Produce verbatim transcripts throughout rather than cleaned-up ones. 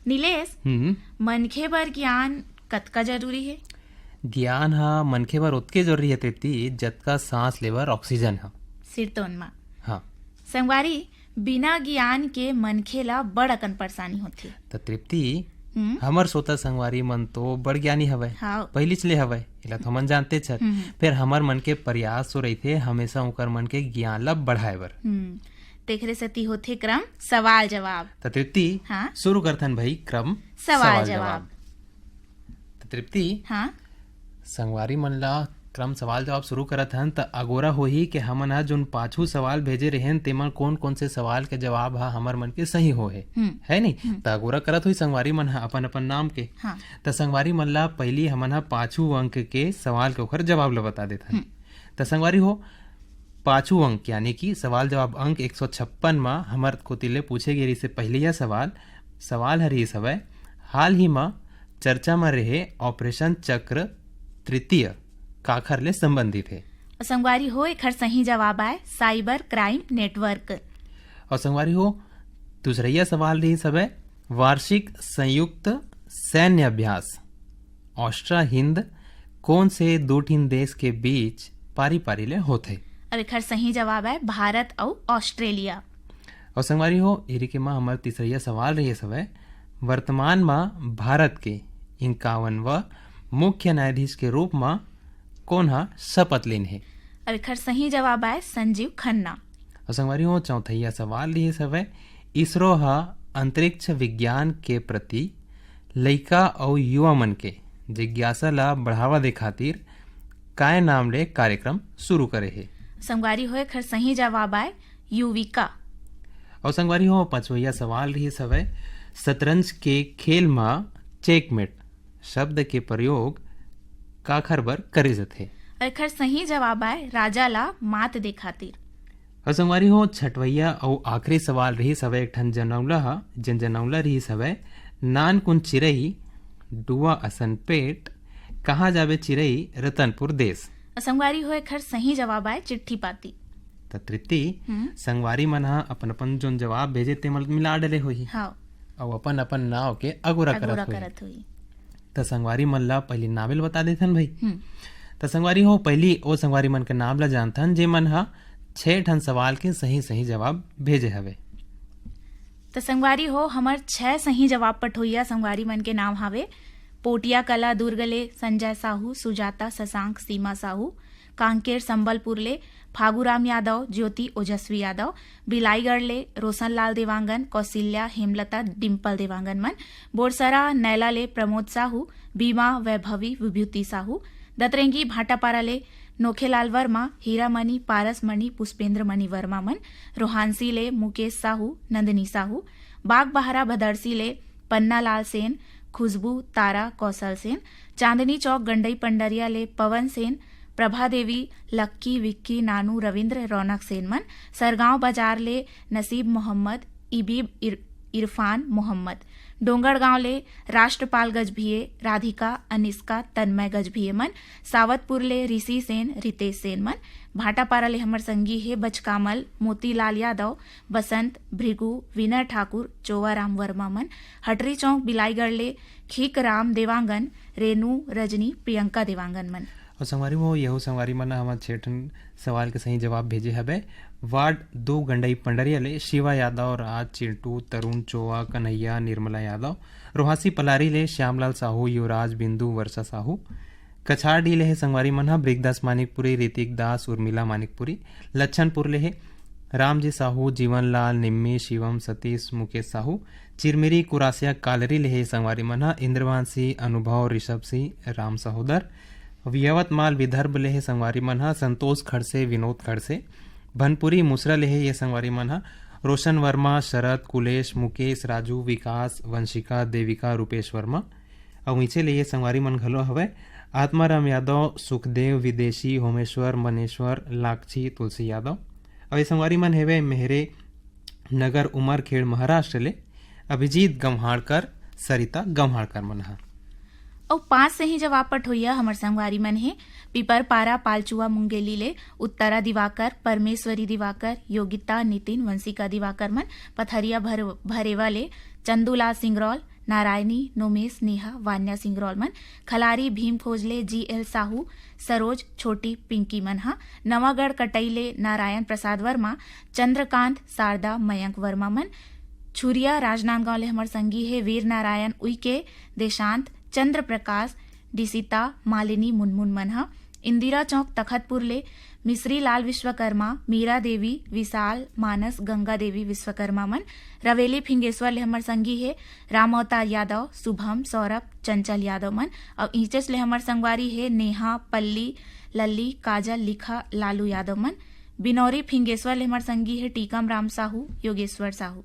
नीलेश, हम्म। मनखे बर ज्ञान कतका जरूरी हे? ज्ञान ह मनखे बर ओतके जरूरी हे तृप्ति, जतका सांस लेबर ऑक्सीजन ह। सिरतोन म। हाँ। संगवारी, बिना ज्ञान के मनखे ला बड़ अकन परेशानी होथे। त तृप्ति, हम्म। हमर श्रोता संगवारी मन तो बड़ ज्ञानी हवय, हाँ। पहिलीच ले हवय, एला तो हमन जानतेच हन। हम्म। फेर हमर मन के प्रयास तो रहिथे हमेशा ओकर मन के ज्ञान ला बढ़ाए बर। हम्म। तेखरे सेती होथे क्रम सवाल जवाब। त तृप्ति, हाँ। शुरू करथन भई क्रम सवाल सवाल जवाब। जवाब। त तृप्ति, हाँ। संगवारी मन ला क्रम सवाल जवाब शुरू करत हन, त अगोरा होही के हमन ह जोन पाछू सवाल भेजे रहेन, तेमन कोन-कोन से सवाल के जवाब ह हमर मन के सही होहे, हम्म। है नी? हम्म। त अगोरा करत होही संगवारी मन ह अपन-अपन नाम के। हाँ। त संगवारी मन ला पहिली हमन ह पाछू अंक के सवाल के ओखर जवाब ल बता देथन। हम्म। त संगवारी हो, पाछू अंक यानी कि सवाल जवाब अंक एक सौ छप्पन म हमर कोति ले पूछे गे रिहिस हे पहिलइया सवाल। सवाल ह रिहिस हवय, हाल ही म चर्चा म रहे ऑपरेशन चक्र तृतीय काखर ले संबंधित हे? अउ संगवारी हो, एखर सही जवाब आय साइबर क्राइम नेटवर्क। अउ संगवारी हो, दूसरइया सवाल रिहिस हवय, वार्षिक संयुक्त सैन्य अभ्यास ऑस्ट्रा हिंद कोन से दू ठिन देश के बीच पारी-पारी ले होथे? अब एखर सही जवाब आय भारत अउ ऑस्ट्रेलिया। अउ संगवारी हो, इरी के म हमर तीसरइया सवाल रिहिस हवय, वर्तमान म भारत के इक्यावनवां मुख्य न्यायाधीश के रूप म कोन ह शपथ लीन हे? अब एखर सही जवाब आय संजीव खन्ना। अउ संगवारी हो, चौथइया सवाल रिहिस हवय, इसरो ह अंतरिक्ष विज्ञान के प्रति लइका अउ युवा मन के जिज्ञासा ला बढ़ावा दे खातिर काय नाम ले कार्यक्रम शुरू करे हे? संगवारी हो, एखर सही जवाब आय युविका। अउ संगवारी हो, पांचवइया सवाल रिहिस हवय, शतरंज के खेल म चेकमेट शब्द के प्रयोग काखर बर करे जथे? एखर सही जवाब आय राजा ला मात दे खातिर। अउ संगवारी हो, छठवइया अउ आखिरी सवाल रिहिस हवय एक ठन जनौला ह, जेन जनौला रिहिस हवय, नानकुन चिरई, डुआ असन पेट, कहाँ जाबे चिरई, रतनपुर देश। अउ संगवारी हो, एखर सही जवाब आय चिट्ठी पाती। त तृप्ति, हम्म। संगवारी मन ह अपन-अपन जोन जवाब भेजे, ते मन मिला डले होही। हाँ। अउ अपन-अपन नाव के अगोरा अगोरा करत होही। करत होही। त संगवारी मन ला पहिली नाम ल बता देथन भई। हम्म। त संगवारी हो, पहिली ओ संगवारी मन के नाम ला जानथन, जे मन ह छह ठन सवाल के सही-सही जवाब भेजे हवे। त संगवारी हो, हमर छह सही जवाब पठोइया संगवारी मन के नाम हावे, पोटिया कला दुर्ग ले संजय साहू, सुजाता शशांक, सीमा साहू, कांकेर संबलपुर ले फागुराम यादव, ज्योति ओजस्वी यादव, बिलाईगढ़ ले रोशनलाल देवांगन, कौशल्या, हेमलता, डिम्पल देवांगन मन, बोरसरा नैला ले प्रमोद साहू, बीमा, वैभवी, विभूति साहू, दतरेंगी भाटापारा ले नोखेलाल वर्मा, हीरामणि, पारसमणि, पुष्पेंद्र मणि वर्मा मन, रोहानसी ले मुकेश साहू, नंदिनी साहू, बागबाहरा भदरसी ले पन्नालाल सेन, खुशबू, तारा, कौशल सेन, चांदनी चौक गंडई पंडरिया ले पवन सेन, प्रभा देवी, लक्की, विक्की, नानू, रविंद्र, रौनक सेन मन, सरगांव बाजार ले नसीब मोहम्मद, इबीब इर-, इरफान मोहम्मद, डोंगरगांव ले राष्ट्रपाल गजभिये, राधिका, अनिष्का, तन्मय गजभिये मन, सावतपुर ले ऋषि सेन, रितेश सेन मन, भाटापारा ले हमर संगी हे बचकामल, मोतीलाल यादव, बसंत, भृगु, विनय ठाकुर, चोवाराम वर्मा मन, हटरी चौक बिलाईगढ़ ले खीकराम देवांगन, रेनू, रजनी, प्रियंका देवांगन मन। अउ संगवारी हो, यहू संगवारी मन ह हमर छह ठन सवाल के सही जवाब भेजे हवे। वार्ड दो गंडई पंडरिया ले शिवा यादव, राज, चिंटू, तरुण, चोवा, कन्हैया, निर्मला यादव, रोहासी पलारी ले श्यामलाल साहू, युवराज, बिंदु, वर्षा साहू, कछार डी ले हे संगवारी मन ह ब्रिगदास मानिकपुरी, ऋतिक दास, उर्मिला मानिकपुरी, लच्छनपुर ले हे रामजी साहू, जीवनलाल, निम्मी, शिवम, सतीश, मुकेश साहू, चिरमिरी कुरासिया कालरी ले हे संगवारी मन ह इंद्रवान सिंह, अनुभव, ऋषभ सिंह, राम सहोदर, यवतमाल विदर्भ ले हे संगवारी मन ह संतोष खड़से, विनोद खड़से, भनपुरी मुसरा ले हे ये संगवारी मन ह रोशन वर्मा, शरद, कुलेश, मुकेश, राजू, विकास, वंशिका, देविका, रूपेश वर्मा। अउ नीचे ले ये संगवारी मन घलो हवय, आत्माराम यादव, सुखदेव, विदेशी, होमेश्वर, मनेश्वर, लाक्षी, तुलसी यादव। अउ ये संगवारी मन हेवे मेहरे नगर उमरखेड़ महाराष्ट्र ले अभिजीत गम्हाड़कर, सरिता गम्हाड़कर मन ह। अउ पांच सही जवाब पठोइया हमर संगवारी मन हे, पीपरपारा पालचुआ मुंगेली ले उत्तरा दिवाकर, परमेश्वरी दिवाकर, योगिता, नितिन, वंशिका दिवाकर मन, पथरिया भर-, भरेवा ले चंदूलाल सिंगरौल, नारायणी, नोमेश, नेहा, वान्या सिंगरौल मन। खलारी भीम खोज ले जी एल साहू, सरोज, छोटी, पिंकी मन ह। नवागढ़ कटई ले नारायण प्रसाद वर्मा, चंद्रकांत, शारदा, मयंक वर्मा मन। छुरिया राजनांदगांव ले हमर संगी हे वीर नारायण उइके, देशांत, चंद्र प्रकाश, डिसिता, मालिनी, मुनमुन मन ह। इंदिरा चौक तखतपुर ले मिश्री लाल विश्वकर्मा, मीरा देवी, विशाल, मानस, गंगा देवी विश्वकर्मा मन। रवेली फिंगेश्वर ले हमर संगी हे राम अवतार यादव, शुभम, सौरभ, चंचल यादव मन। अउ ईचेच ले हमर संगवारी हे नेहा, पल्ली, लल्ली, काजल, लिखा, लालू यादव मन। बिनौरी फिंगेश्वर ले हमर संगी हे टीकम राम साहू, योगेश्वर साहू।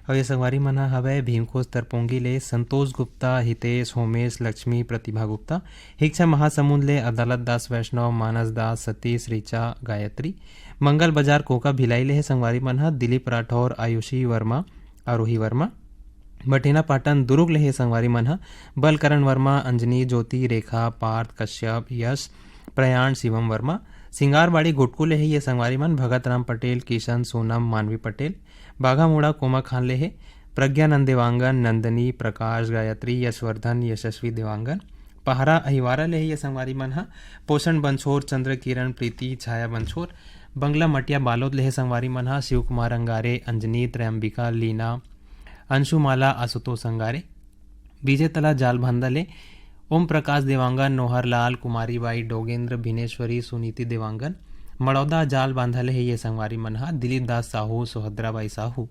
अउ ये संगवारी मन ह हवय भीमखोज तरपोंगी ले संतोष गुप्ता, हितेश, होमेश, लक्ष्मी, प्रतिभा गुप्ता। हिक्छा महासमुंद ले अदालत दास वैष्णव, मानस दास, सतीश, ऋचा, गायत्री। मंगल बाजार कोका भिलाई ले हे संगवारी मन ह दिलीप राठौर, आयुषी वर्मा, आरोही वर्मा। बठेना पाटन दुरुग ले हे संगवारी मन ह बलकरण वर्मा, अंजनी, ज्योति, रेखा, पार्थ, कश्यप, यश, प्रयाण, शिवम वर्मा। सिंगारबाड़ी घुटकू ले हे ये संगवारी मन भगत राम पटेल, किशन, सोनम, मानवी पटेल। बाघामुड़ा कोमाखान ले हे प्रज्ञानंद देवांगन, नंदनी, प्रकाश, गायत्री, यशवर्धन, यशस्वी देवांगन। पहरा अहिवारा ले हे ये संगवारी मन ह पोषण बंछोर, चंद्र किरण, प्रीति, छाया बंछोर। बंगला मटिया बालोद ले हे संगवारी मन ह शिव कुमार अंगारे, अंजनी, त्रयंबिका, लीना, अंशुमाला, आशुतोष अंगारे। बीजे तला जालबांधा ले ओम प्रकाश देवांगन, नोहर लाल, कुमारी बाई, डोगेंद्र, भिनेश्वरी, सुनीति देवांगन। मड़ौदा जालबांधा ले हे ये संगवारी मन ह दिलीप दास साहू, सुभद्रा बाई साहू।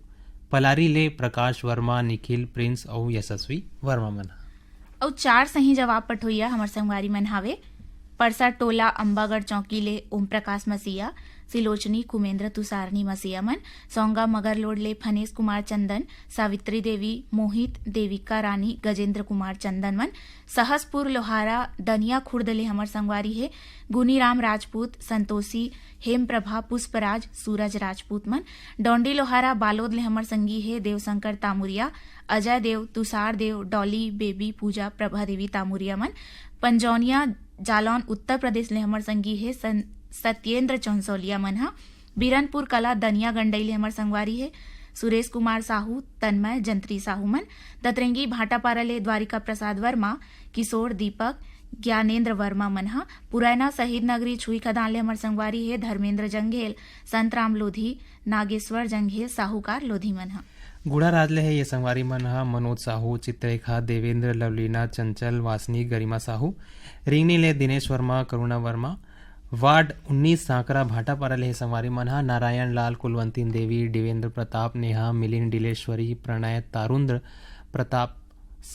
पलारी ले प्रकाश वर्मा, निखिल, प्रिंस अउ यशस्वी वर्मा मन ह। अउ चार सही जवाब पठोइया हमर संगवारी मन हावे। परसा टोला अम्बागढ़ चौकी ले ओम प्रकाश मसीहा, सिलोचनी, कुमेंद्र, तुषारनी मसीहा मन। सौंगा मगरलोड ले फनेश कुमार चंदन, सावित्री देवी, मोहित, देविका रानी, गजेंद्र कुमार चंदन मन। सहसपुर लोहारा दनिया खुर्द ले हमर संगवारी हे गुनीराम राजपूत, संतोषी, हेम प्रभा, पुष्पराज, सूरज राजपूत मन। डौंडी लोहारा बालोद ले हमर संगी हे देवशंकर तामुरिया, अजय देव, तुषार देव, डॉली, बेबी, पूजा, प्रभा देवी तामुरिया मन। पंजौनिया जालौन उत्तर प्रदेश ले हमर संगी हे सन-, सत्येंद्र चौंसौलिया मन ह। बीरनपुर कला दनिया गंडई ले हमर संगवारी हे सुरेश कुमार साहू, तन्मय, जंत्री साहू मन। दतरेंगी भाटापारा ले द्वारिका प्रसाद वर्मा, किशोर, दीपक, ज्ञानेंद्र वर्मा मन ह। पुरैना शहीद नगरी छुई खदान ले हमर संगवारी हे धर्मेंद्र जंघेल, संतराम लोधी, नागेश्वर जंघेल, साहूकार लोधी मन ह। गुढ़ा राज ले हे ये संगवारी मन ह मनोज साहू, चित्ररेखा, देवेंद्र, लवलीना, चंचल, वासनी, गरिमा साहू। रिंगनी ले दिनेश वर्मा, करुणा वर्मा। वार्ड उन्नीस सांकरा भाटापारा ले हे संगवारी मन ह नारायण लाल, कुलवंतीन देवी, देवेंद्र प्रताप, नेहा, मिलिंद, डिलेश्वरी, प्रणय, तारुंद्र प्रताप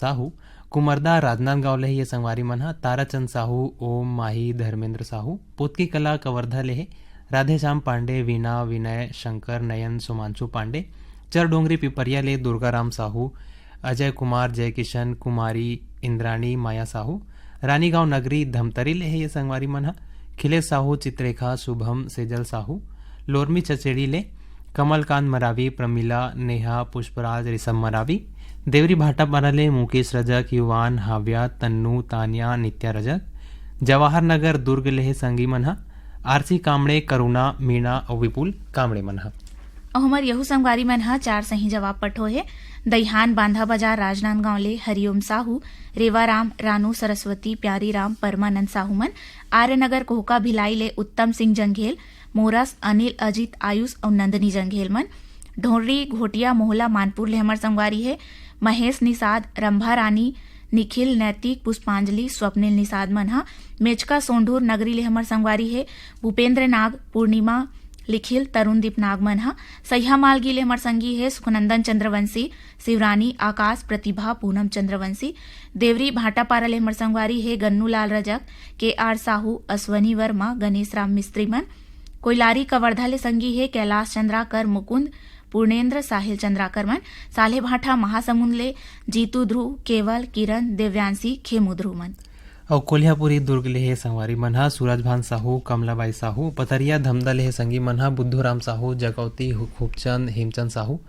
साहू। कुमरदा राजनांदगांव ले हे ये संगवारी मन ह ताराचंद साहू, ओम, माही, धर्मेंद्र साहू। पोतकी कला कवर्धा ले हे राधेश्याम पांडे, वीणा, विनय, शंकर, नयन, सुमांशु पांडे। चरडोंगरी पिपरिया ले दुर्गाराम साहू, अजय कुमार, जयकिशन, कुमारी, इंद्राणी, माया साहू। रानीगांव नगरी धमतरी ले हे ये संगवारी मन ह खिलेश साहू, चित्रेखा, शुभम, सेजल साहू। लोरमी चचेड़ी ले कमलकांत मरावी, प्रमिला, नेहा, पुष्पराज, ऋषभ मरावी। देवरी भाटापारा ले मुकेश रजक, युवान, हाव्या, तन्नू, तानिया, नित्या रजक। जवाहर नगर दुर्ग ले हे संगी मन ह आरसी कामड़े, करुणा, मीणा अउ विपुल कामड़े मन ह। अउ हमर यहू संगवारी मन ह चार सही जवाब पठो हे। दईहान बांधा बाजार राजनांदगांव ले हरिओम साहू, रेवाराम, रानू सरस्वती, प्यारी राम, परमानंद साहू मन। आर्यनगर कोहका भिलाई ले उत्तम सिंह जंघेल, मोरस, अनिल, अजित, आयुष अउ नंदनी जंघेल मन। ढोर्री घोटिया मोहला मानपुर ले हमर संगवारी हे महेश निषाद, रंभा रानी, निखिल, नैतिक, पुष्पांजलि, स्वप्निल निषाद मन ह। मेचका सोंढूर नगरी ले हमर संगवारी हे भूपेंद्र नाग, पूर्णिमा, लिखिल, तरुणदीप नाग मन ह। सहिया मालगी ले हमर संगी हे सुखनंदन चंद्रवंशी, शिवरानी, आकाश, प्रतिभा, पूनम चंद्रवंशी। देवरी भाटापारा ले हमर संगवारी हे गन्नूलाल रजक, के आर साहू, अश्वनी वर्मा, गणेश राम मिस्त्री मन। कोइलारी कवर्धा ले संगी हे कैलाश चंद्राकर, मुकुंद, पूर्णेंद्र, साहिल चंद्राकर मन। साल्हेभाठा महासमुंद ले जीतू ध्रुव, केवल, किरण, देव्यांशी, खेमू ध्रुव मन। अउ कोलिहापुरी दुर्ग ले हे संगवारी मन ह सूरजभान साहू, कमलाबाई साहू। पथरिया धमदा ले हे संगी मन ह बुद्धूराम साहू, जगौती हु-, खूबचंद, हेमचंद साहू।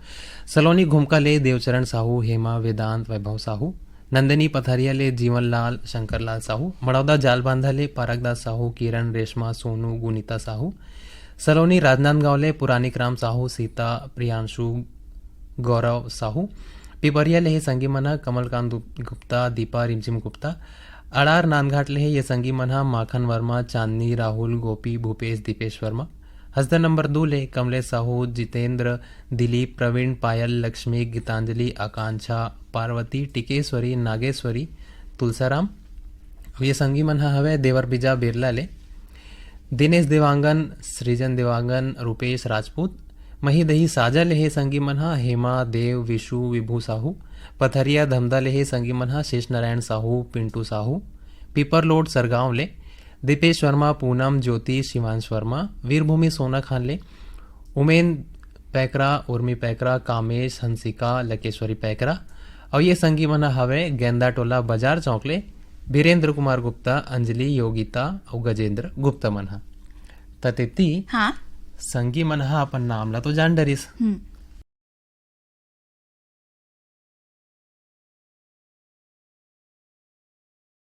सलोनी घुमका ले देवचरण साहू, हेमा, वेदांत, वैभव साहू। नंदिनी पथरिया ले जीवनलाल, शंकरलाल साहू। मड़ौदा जालबांधा ले पारकदास साहू, किरण, रेशमा, सोनू, गुनीता साहू। सलोनी राजनांदगांव ले पुरानिक राम साहू, सीता, प्रियांशु, गौरव साहू। पिपरिया ले हे संगी मन ह कमलकांत गुप-, गुप्ता, दीपा रिमझिम गुप्ता। अड़ार नांदघाट ले हे ये संगी मन ह माखन वर्मा, चांदनी, राहुल, गोपी, भूपेश, दीपेश वर्मा। हसदेव नंबर दू ले कमलेश साहू, जितेंद्र, दिलीप, प्रवीण, पायल, लक्ष्मी, गीतांजलि, आकांक्षा, पार्वती, टिकेश्वरी, नागेश्वरी, तुलसाराम। अउ ये संगी मन ह हवय देवर बिजा बिरला ले दिनेश देवांगन, सृजन देवांगन, रूपेश राजपूत। मही दही साजा ले हे संगी मन ह हेमा, देव, विशु, विभू साहू। पथरिया धमदा ले हे संगी मन ह शेष नारायण साहू, पिंटू साहू। पीपरलोड सरगांव ले दीपेश वर्मा, पूनम, ज्योति, शिवांश वर्मा। वीरभूमि सोनाखान ले उमेन पैकरा, उर्मी पैकरा, कामेश, हंसिका, लकेश्वरी पैकरा। अउ ये संगी मन ह हवय गेंदा टोला बाजार चौक ले बीरेंद्र कुमार गुप्ता, अंजलि, योगिता अउ गजेंद्र गुप्ता मन ह। त तेती हाँ। संगी मन ह अपन नाम ला तो जान डरिस, हम्म।